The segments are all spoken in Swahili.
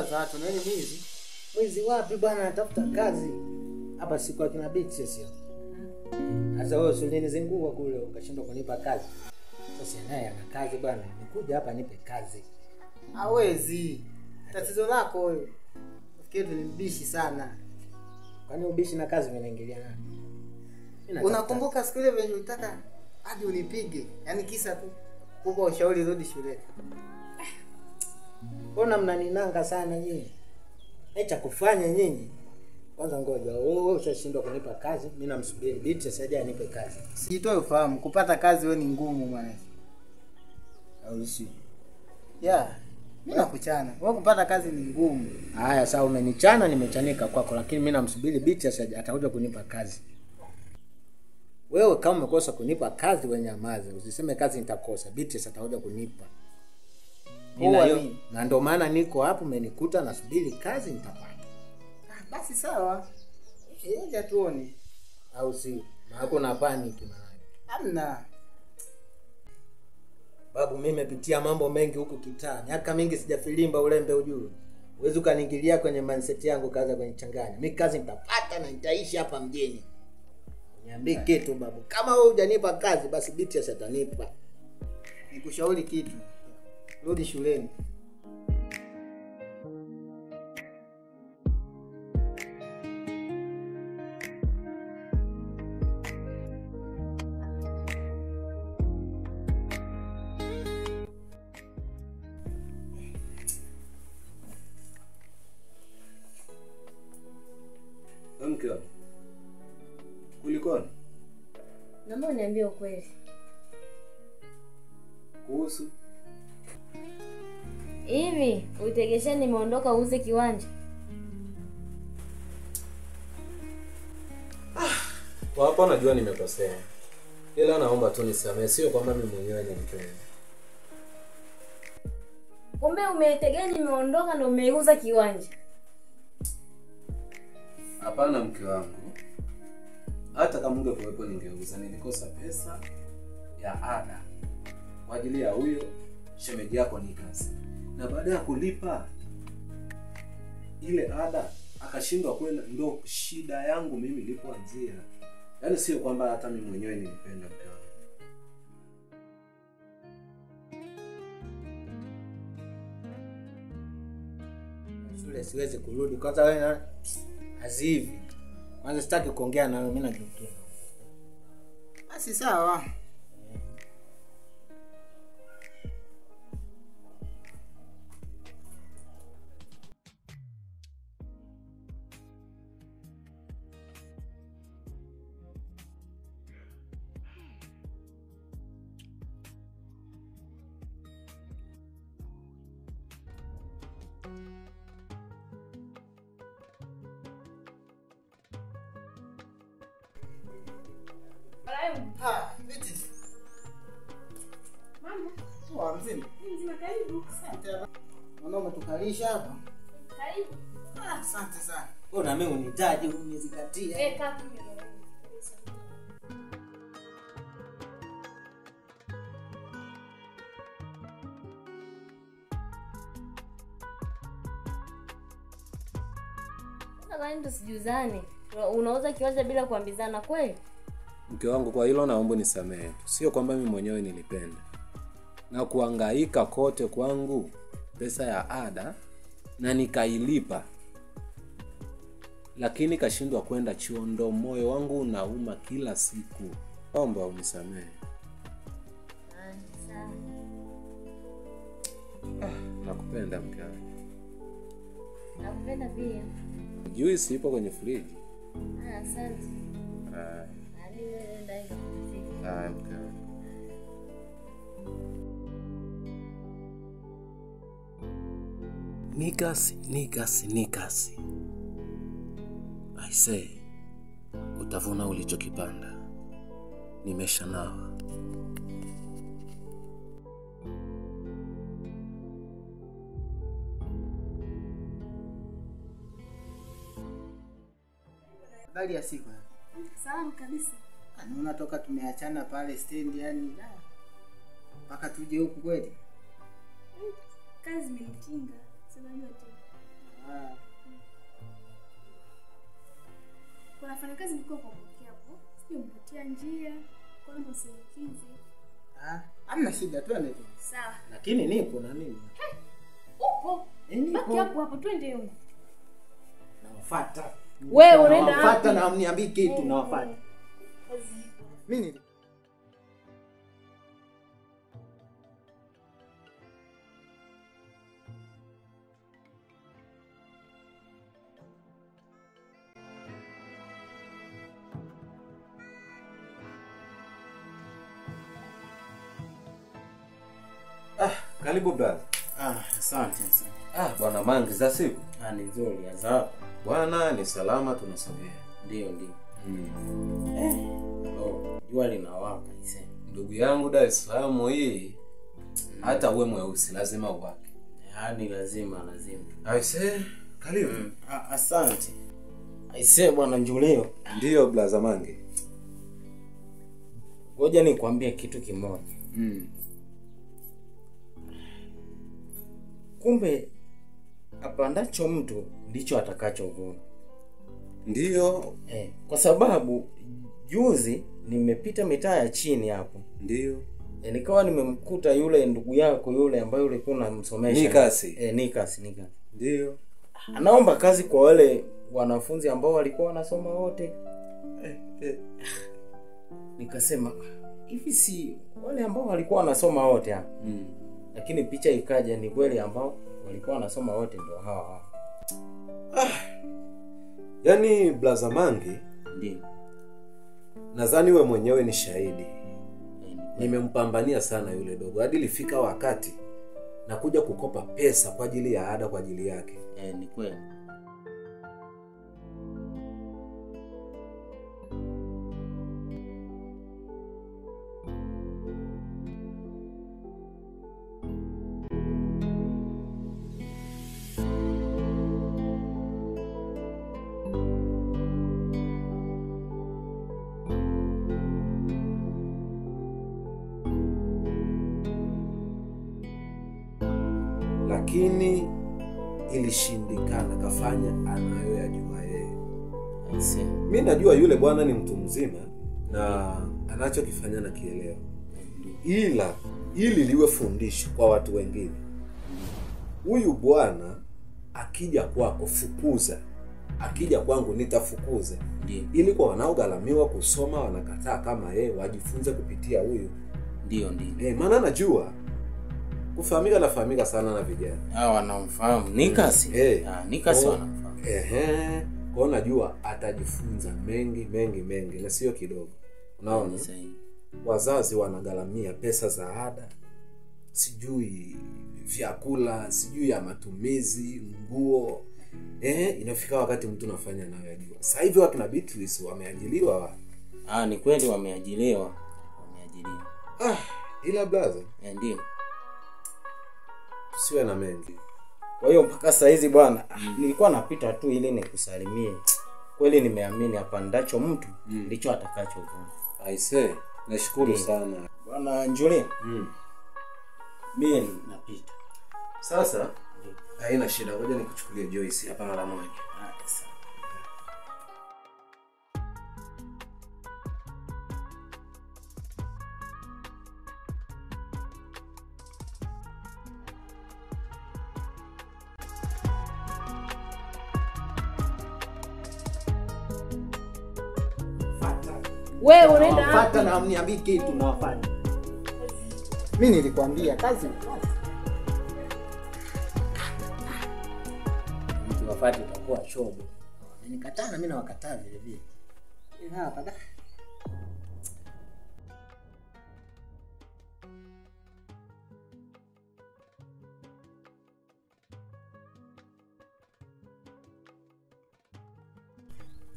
za watu, na wewe ni mwizi. Mwizi wapi bwana, natafuta kazi. Hapa siku akina bitches sio. Sasa wewe usinizingua kule ukashindwa kunipa kazi. Sasa naye ana kazi bwana, nikuja hapa nipe kazi. Hawezi. Tatizo lako wewe. Nafikiri ni mbishi sana. Kwani ubishi na kazi vinaingiliana? Unakumbuka siku ile venye ulitaka hadi unipige? Yaani kisa tu kupa ushauri rudi shule. Mbona mnaninanga sana nyinyi? Acha kufanya nyinyi. Kwanza ngoja, wewe ushashindwa kunipa kazi, mimi namsubiri Beatrice aje anipe kazi. Sijitoe ufahamu, kupata kazi wewe ni ngumu mwana. Au si? Yeah. Mimi nakuchana. Wewe kupata kazi ni ngumu. Haya sawa, umenichana nimechanika kwako, lakini mimi namsubiri Beatrice aje atakuja kunipa kazi. Wewe kama umekosa kunipa kazi wewe nyamaza, usiseme kazi nitakosa. Beatrice atakuja kunipa. Nina na ndio maana niko hapo, umenikuta nasubiri kazi nitapata. Basi sawa. Ngoja tuone. Au si? Maana na panic maana. Hamna. Babu mimi nimepitia mambo mengi huku kitaa. Miaka mingi sijafilimba ulembe ujue. Uwezi ukaniingilia kwenye mindset yangu kaza kunichanganya. Mimi kazi nitapata na nitaishi hapa mjini. Niambie kitu babu. Kama wewe hujanipa kazi basi Beatrice atanipa. Nikushauri kitu. Rudi shuleni. Mke wangu, kulikoni? Naomba uniambie ukweli. Kuhusu? Hivi, uitegesha nimeondoka uuze kiwanja? Kwa hapo najua nimekosea. Ila naomba tu nisamehe, sio kwamba mimi mwenyewe nilipenda. Kumbe umeitegea nimeondoka na umeuza kiwanja. Hapana mke wangu. Hata kama ungekuwepo ningeuza, nilikosa pesa ya ada kwa ajili ya huyo shemeji yako Nikas. Na baada ya kulipa ile ada akashindwa kwenda, ndo shida yangu mimi ilipoanzia. Yaani sio kwamba hata mimi mwenyewe nilipenda mke wangu. Shule siwezi kurudi kwanza wewe azivi. Kwanza sitaki kuongea na wewe, mimi nakiukia. Basi sawa. Ah, Beatrice. Mama. Poa mzima. Mzima, karibu. Asante. Mbona umetukalisha hapa? Karibu. Ah, asante sana. Wewe na mimi unihitaji unizingatie. Eh, kaka mimi. Sasa kwani tusijuzane? Unauza kiwanja bila kuambizana kweli? Mke wangu, kwa hilo naomba nisamehe. Sio kwamba mimi mwenyewe nilipenda. Na kuhangaika kote kwangu pesa ya ada na nikailipa. Lakini kashindwa kwenda chuo, ndo moyo wangu unauma kila siku. Naomba unisamehe. Sawa. Nakupenda mke wangu. Nakupenda pia. Juice ipo kwenye friji. Ah, asante. Ah. Ah, mke wangu. Nikas, Nikas, Nikas. I say, utavuna ulichokipanda. Nimeshanawa. Habari ya siku. Salamu kabisa. Naona toka tumeachana pale stand, yani mpaka tuje huku kweli. Kazi imenitinga, sinajua tu. Kuna wafanyakazi nilikuwa kwa kupokea hapo. Sijui mpotea njia, kwa nini usindikize? Hamna shida, twende tu. Sawa. Lakini nipo na mimi. Upo. Baki hapo hapo, twende huko. Nawafuata. Wewe unaenda wapi? Nawafuata na mniambii kitu, nawafuata. Mimi Karibu brother. Asante. Bwana Mangi, za siku? Ni nzuri, za. Bwana ni salama, tunasogea. Ndio, ndio. Jua linawaka ise. Ndugu yangu, Dar es Salaam hii hata uwe mweusi lazima uwake. Yaani lazima. Aise, karibu. Asante. Aise bwana Njulio. Ndio brother Mangi. Ngoja nikwambie kitu kimoja. Kumbe apandacho mtu ndicho atakachovuna. Ndio. Kwa sababu juzi nimepita mitaa ya chini hapo. Ndio. Nikawa nimemkuta yule ndugu yako yule ambaye ulikuwa unamsomesha. Nikasi. Nikasi. Ndio. Anaomba kazi kwa wale wanafunzi ambao walikuwa wanasoma wote. Nikasema hivi si wale ambao walikuwa wanasoma wote hapa. Lakini picha ikaja ni kweli ambao walikuwa wanasoma wote ndio hawa. Yaani brother Mangi, ndio. Nadhani wewe mwenyewe ni shahidi. Nimempambania sana yule dogo hadi ilifika wakati nakuja kukopa pesa kwa ajili ya ada kwa ajili yake. Ni kweli. Lakini ilishindikana, kafanya anayoyajua yeye. Mimi najua yule bwana ni mtu mzima na anachokifanya nakielewa. Ila ili liwe fundisho kwa watu wengine. Huyu bwana akija kwako fukuza, akija kwangu nitafukuza. Ili kwa wanaogharamiwa kusoma wanakataa kama yeye wajifunze kupitia huyu. Ndio. Maana najua kufahamika nafahamika sana na vijana. Wanamfahamu Nikasi. Nikasi wanamfahamu. Kwa najua atajifunza mengi mengi mengi na sio kidogo. Unaona? Wazazi wanagharamia pesa za ada, sijui vyakula, sijui ya matumizi, nguo. Inafika wakati mtu anafanya nayo yajua. Sasa hivi wakina Beatrice wameajiriwa. Ni kweli wameajiriwa. Ila brother. Ndio. Siwe na mengi. Kwa hiyo mpaka saa hizi bwana, nilikuwa napita tu ili nikusalimie. Kweli nimeamini apandacho mtu ndicho atakachovuna. Aise, nashukuru sana. Bwana Njuli. Mimi napita. Sasa haina shida, ngoja nikuchukulie Joyce hapa mara moja. Sawa. Wewe unaenda wapi? Nawafuata na mniambii kitu, nawafuata. Mimi nilikwambia kazi. Mtu wafuate itakuwa chobo. Nikataa na mimi nawakataa vile vile. Hapa da.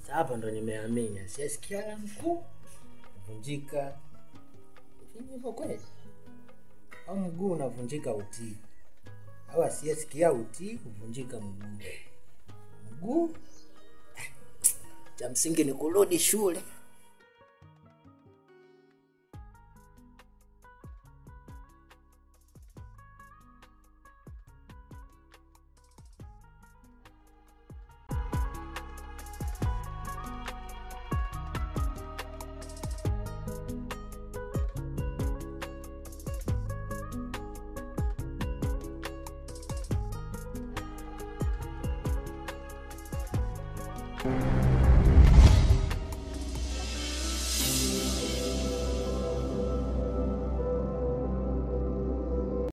Hapa ndo nimeamini. Sisikia la mkuu kuvunjika. Hivyo kweli? Au mguu unavunjika utii? Au asiyesikia utii kuvunjika mguu? Mguu cha msingi ni kurudi shule.